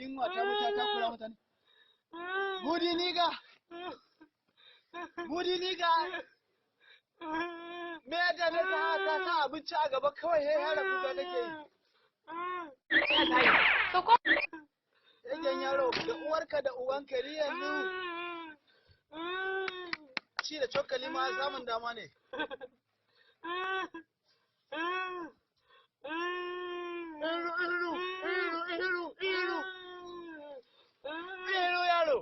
Yunwa ta wuta ta kula mutane. Mudi niga. Mudi niga. Me ya dame ka ta sa abinci a gaba kawai he hara kuka kake yi. Yagen yaro da uwarka da ubanka ni yanzu ci da cokali ma samun dama ne. Iru iru iru iru iru iru yaro.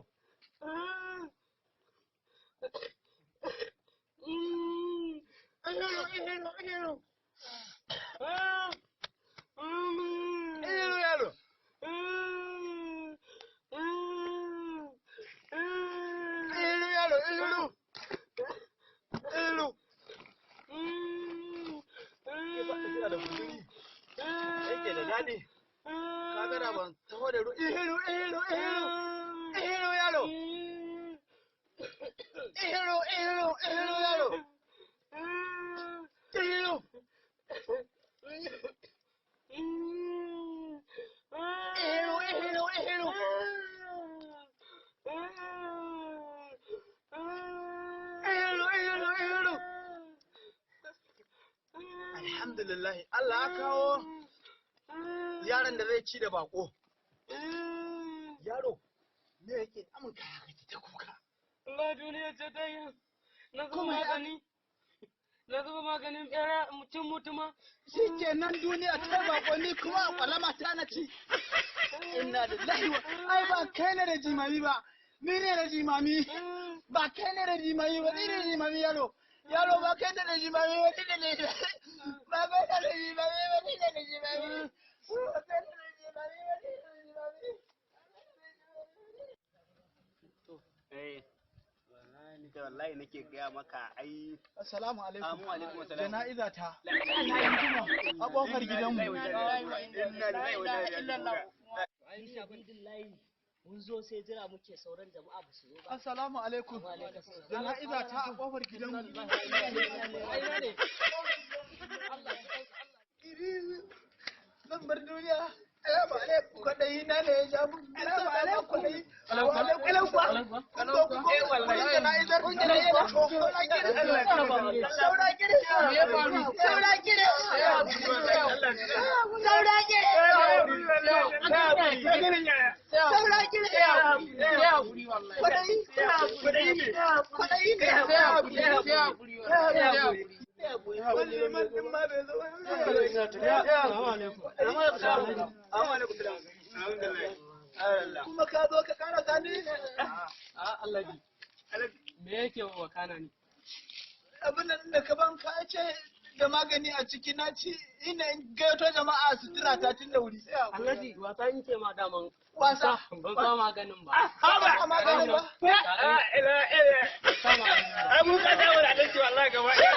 Iru iru iru iru yaro. Iru yaro iru iru. Ke ba ka da guzuri. Yake da daɗi. Kaga da ban taho da ruwa. Iru iru iru iru yaro. Iru iru iru yaro. Iru. Iru iru iru. Iru iru iru. Alhamdulillah Allah ya kawo yaron da zai ci da bako. Yaro, me yake damun kaya kake ta kuka? Allah duniya ce ta yi. Na zuba Kuma ya- magani. Na zuba maganin bera mutum mutuma. Shi kenan duniya ta bako ni kuma a kwalama ta na ci. Inna lillahi wa ai ba kai ne da jimami ba. Ni ne da jimami. Ba kai ne da jimami ba, ni ne da jimami yaro. Yaro ba kai ne da jimami ba, ni ne da ba kai ne da jimami ba, ni ne da jimami. Ba kai ne da jimami ba, ni ne da jimami. Wallahi nake gaya maka ai. Assalamu alaikum. Amu alaikum assalam. Jana'iza ta. A ƙofar gidanmu. Inna lillahi wa inna ilaihi raji'un. Mun zo sai jira muke sauran jama'a ba su zo ba. Assalamu alaikum. Jana'iza ta a ƙofar gidanmu. Zan bar duniya. Assalamu alaikum. Kwaɗayi na ne ya ja mun. Assalamu alaikum. Kwaɗayi. Assalamu alaikum. Kun zo kun kun jana'izar. Kun jana'izar. Saura kiris. Saura kiris. Saura kiris. Saura kiris. Saura kiris. Kwaɗayi. Kwaɗayi ne. Wani liman ɗin ma bai zo ba. Kuma ka zo ka ƙara sani. A Allah bi. Me yake wakana ne? Abin nan da ka ban ka ce da magani a ciki na ci ina gaito jama'a su tira ta tun da wuri. Alhaji wasa in ce ma daman. Wasa. Ban sa maganin ba. Ba maganin ba. Ban sa maganin ba. Ai mun ka dawo da alhaji wallahi gaba ɗaya.